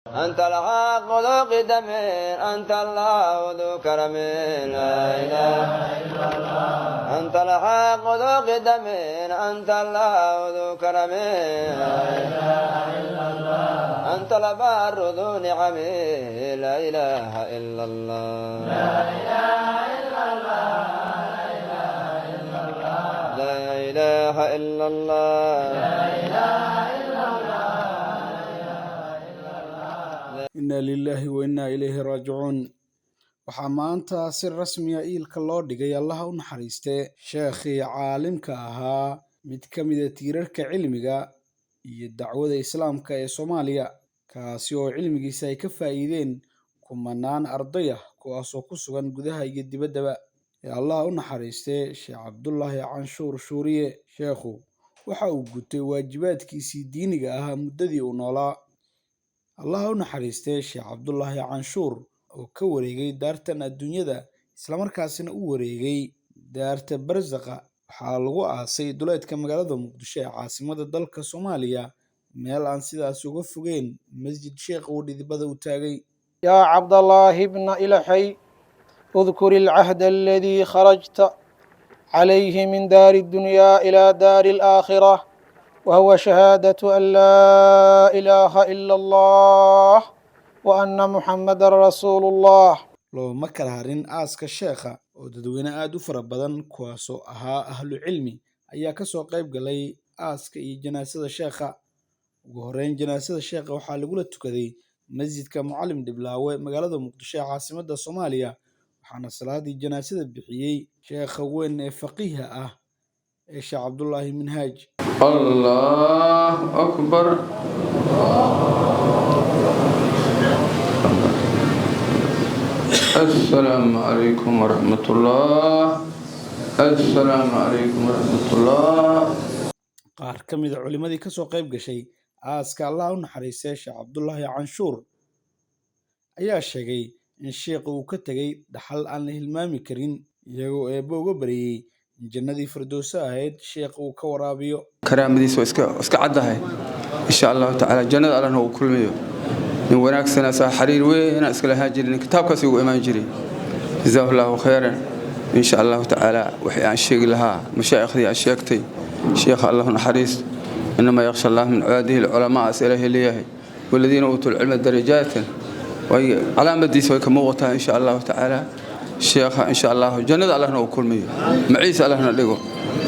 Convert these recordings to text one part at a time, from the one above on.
أنت الحق ذو قدم، أنت الله ذو كرم. لا إله إلا الله. أنت الحق ذو قدم، أنت الله ذو كرم. لا إله إلا الله. أنت البار ذو نعم. لا إله إلا الله. لا إله إلا الله. لا إله إلا الله. لا إله إلا الله. Inna lilaahi wa innaa ilayhi raajicuun. Waxaa maanta si rasmiya iilka loo dhigay, Allaha u naxariiste, sheekhii caalimka ahaa, mid ka mid a tiirarka cilmiga iyo dacwada Islaamka ee Soomaaliya, kaasi oo cilmigiisa ay ka faa'iideen kumanaan arday ah, kuwaasoo ku sugan gudaha iyo dibaddaba, ee Allaha u naxariiste Sheekh Cabdulaahi Canshuur Shuuriye. Sheekhu waxa uu gutay waajibaadkiisii diiniga ahaa muddadii uu noolaa. Allaha u naxariistee Sheekh Cabdulaahi Canshuur oo ka wareegay daartan adduunyada, islamarkaasina u wareegay daarta barsaqa, waxaa lagu aasay duleedka magaalada Muqdisho ee caasimadda dalka Soomaaliya, meel aan sidaas uga fogeyn masjid sheekh uu dhidibada u taagay. يا عبد الله بن إلحي، اذكر العهد الذي خرجت عليه من دار الدنيا إلى دار الآخرة، وهو شهادة أن لا إله إلا الله وأن محمدا رسول الله. Looma kala harin aaska sheekha oo dadweyne aada u fara badan, kuwaasoo ahaa ahlu cilmi, ayaa kasoo qayb galay aaska iyo janaasada sheekha. Ugu horeyn, janaasada sheekha waxaa lagula tukaday Masjidka Mucalim Dhiblaawe, magaalada Muqdisho ee caasimadda Soomaaliya, waxaana salaadii janaasada bixiyey sheekha weyn ee faqiiha ah ee Sheekh Cabdulaahi Minhaaj. الله أكبر. السلام عليكم ورحمة الله. السلام عليكم ورحمة الله. Qaar ka mid a culimmadii kasoo qayb gashay aaska Allah u naxariistay Sheekh Cabdulaahi Canshuur ayaa sheegay in sheekha uu ka tegay dhaxal aan la hilmaami karin, iyagoo Eebbe uga baryey in jannadii Firdowso ahayd sheekha uu ka waraabiyo. Karaamadiisa waa iska caddahay. Insha Allahu tacaala jannada Allahna uu kulmiyo. Nin wanaagsana saa xariir weyn inaan iskala ahaan jirin, kitaabkaas ugu imaan jiray. Jazaahu Allahu khayran. Insha Allahu tacaala wixii aan sheegi lahaa mashaaikhdii aan sheegtay. Sheekha Allahu naxariis. إنما يخشى الله من عباده العلماء, as Ilaahay leeyahay. والذين أوتوا العلم درجات, way calaamadiisa way ka muuqataa. Insha Allahu tacaala sheekha insha Allahu jannada Allahna uu kulmiyo, maciisa Allahna dhigo,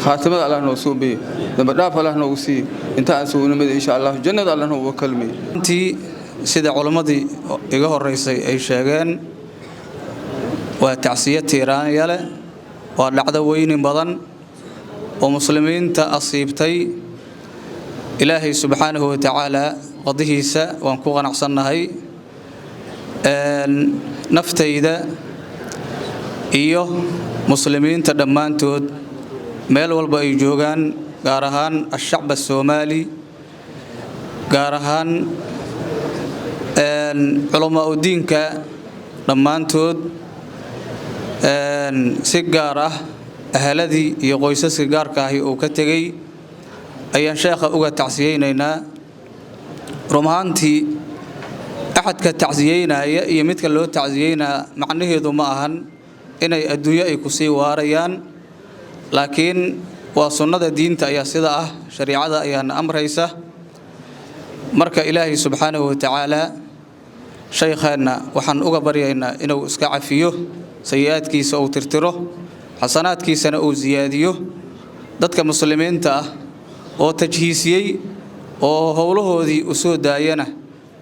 khaatimada Allahna uu suubiyo, damba dhaaf Allahna uu siiyo inta aan sugnimada. Insha Allahu jannada Allahna uu kulmiyo. Runtii, sida culimmadii iga horeysay ay sheegeen, waa tacsiyo tiiraanya leh, waa dhacdo weynin badan oo Muslimiinta asiibtay. Ilaahay subxaanahu wa tacaala qadihiisa waan ku qanacsannahay. Naftayda iyo Muslimiinta dhammaantood meel walba ay joogaan, gaar ahaan ashacb asoomaali, gaar ahaan culamaa udiinka dhammaantood, si gaar ah ahaladii iyo qoysaskii gaarka ahi uu ka tegey, ayaan sheekha uga tacsiyeynaynaa. Run ahaantii, axadka tacsiyeynaya iyo midka loo tacsiyeynaa macnaheedu ma ahan inay adduunyo ay ku sii waarayaan, laakiin waa sunnada diinta ayaa sida ah, shariicada ayaana amraysa. Marka Ilaahay subxaanahu wa tacaala shaykheenna waxaan uga baryaynaa inuu iska cafiyo sayi-aadkiisa, uu tirtiro, xasanaadkiisana uu siyaadiyo. Dadka Muslimiinta ah oo tajhiisiyey oo howlahoodii u soo daayana,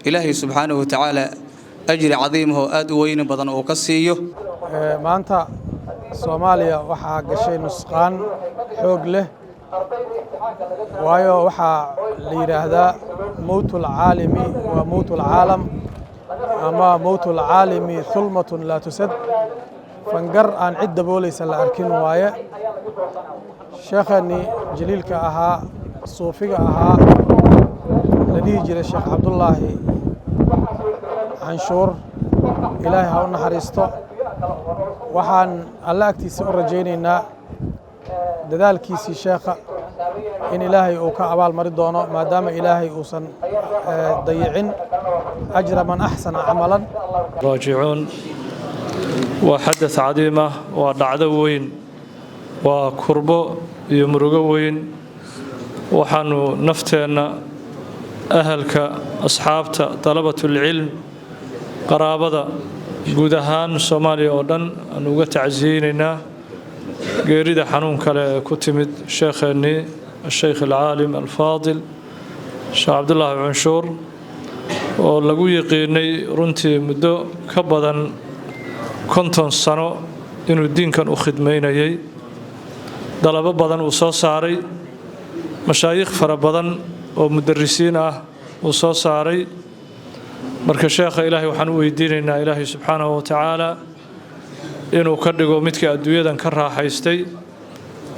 Ilaahay subxaanahu wa tacaala ajri cadiimahoo aad u weyni badan uu ka siiyo. Maanta Soomaaliya waxaa gashay nusqaan xoog leh, waayo waxaa la yidhaahdaa موت العالم waa موت العالم, ama موت العالم ظلمة لا تسد. Fangar aan cid daboolaysa la arkin waaye. Sheekhani jaliilka ahaa, suufiga ahaa, la dhihi jiray Sheekh Cabdullaahi Canshuur, Ilaahay ha u naxariisto. Waxaan Alle agtiisa u rajaynaynaa dadaalkiisii sheekha In Ilaahay uu ka abaal mari doono, maadaama Ilaahay uusan dayicin ajra man axsana camalan. Raajicuun. Waa xadad cadiim ah, waa dhacdo weyn, waa kurbo iyo murugo weyn. Waxaanu nafteenna, ahalka, asxaabta, dalabatulcilm, qaraabada, guud ahaan Soomaaliya oo dhan aanu uga tacsiyeynaynaa geerida xanuun kale ee ku timid sheekheennii, asheykh alcaalim alfaadil Sheekh Cabdulaahi Cunshuur, oo lagu yiqiinay runtii muddo ka badan 50 sano inuu diinkan u khidmaynayay, dalabo badan uu soo saaray, mashaayikh fara badan oo mudarisiin ah uu soo saaray. Marka sheekha Ilaahay waxaan u weydiinaynaa, Ilaahay subxaanahu wa tacaala inuu ka dhigo midka adduunyadan ka raaxaystay.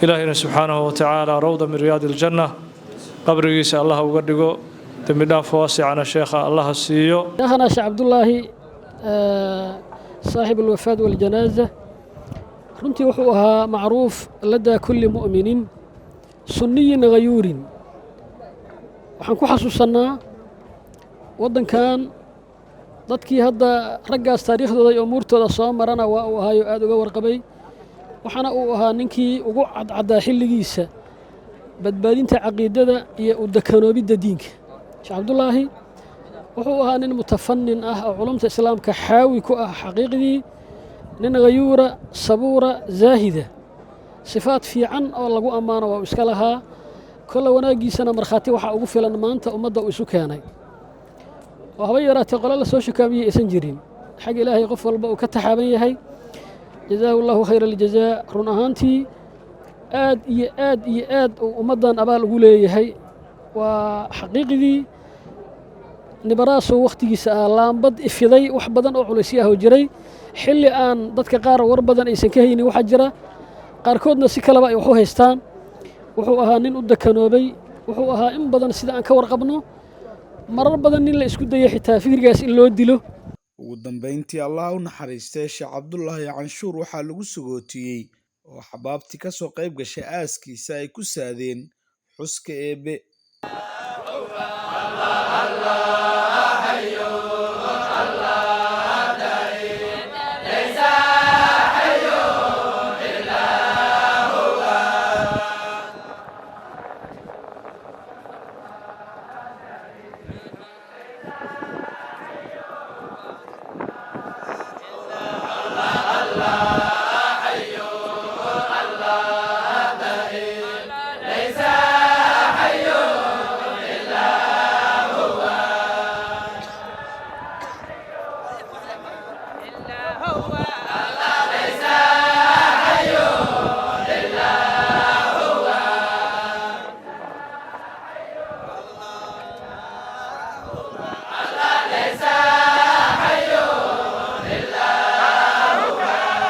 Ilaahayna subxaanahu wa tacaala rawda min riyaadi aljanna qabrigiisa Allah uga dhigo, dembi dhaaf waasicana sheekha Allaha siiyo. Sheekhana Sheekh Cabdullaahi, saaxib alwafaad waljanaaza, runtii wuxuu ahaa macruuf ladaa kulli mu'minin sunniyin khayuurin. Waxaan ku xasuusannaa waddankan dadkii hadda raggaas taariikhdooda iyo umuurtooda soo marana waa uu ahaayo aad uga warqabay. Waxaana uu ahaa ninkii ugu cadcaddaa xilligiisa badbaadinta caqiidada iyo u dekanoobidda diinka. Sheekh Cabdullaahi wuxuu ahaa nin mutafannin ah oo culumta islaamka xaawi ku ah, xaqiiqdii nin khayuura, sabuura, zaahida, sifaad fiican oo lagu ammaano waa uu iska lahaa. Kolle wanaaggiisana markhaati waxaa ugu filan maanta ummadda uu isu keenay, oo haba yaraatee qole la soo shukaamiyey aysan jirin. Xag Ilaahay qof walba uu ka taxaaban yahay. Jazaahu Allahu khayra aljazaa. Run ahaantii aad iyo aad iyo aad uu ummaddan abaal ugu leeyahay. Waa xaqiiqdii nibaraasoo wakhtigiisa ah laambad ifiday wax badan oo culaysyo ah oo jiray, xilli aan dadka qaar war badan aysan ka haynin. Waxaa jira qaarkoodna si kaleba ay wax u haystaan. Wuxuu ahaa nin u dekanoobay. Wuxuu ahaa in badan, sida aan ka warqabno, marar badan nin la isku dayay xitaa fikrigaas in loo dilo. Ugu dambeyntii, Allah u naxariistay Sheekh Cabdulaahi Canshuur waxaa lagu sagootiyey oo xabaabtii ka soo qayb gashay aaskiisa ay ku saadeen xuska Eebe. هو.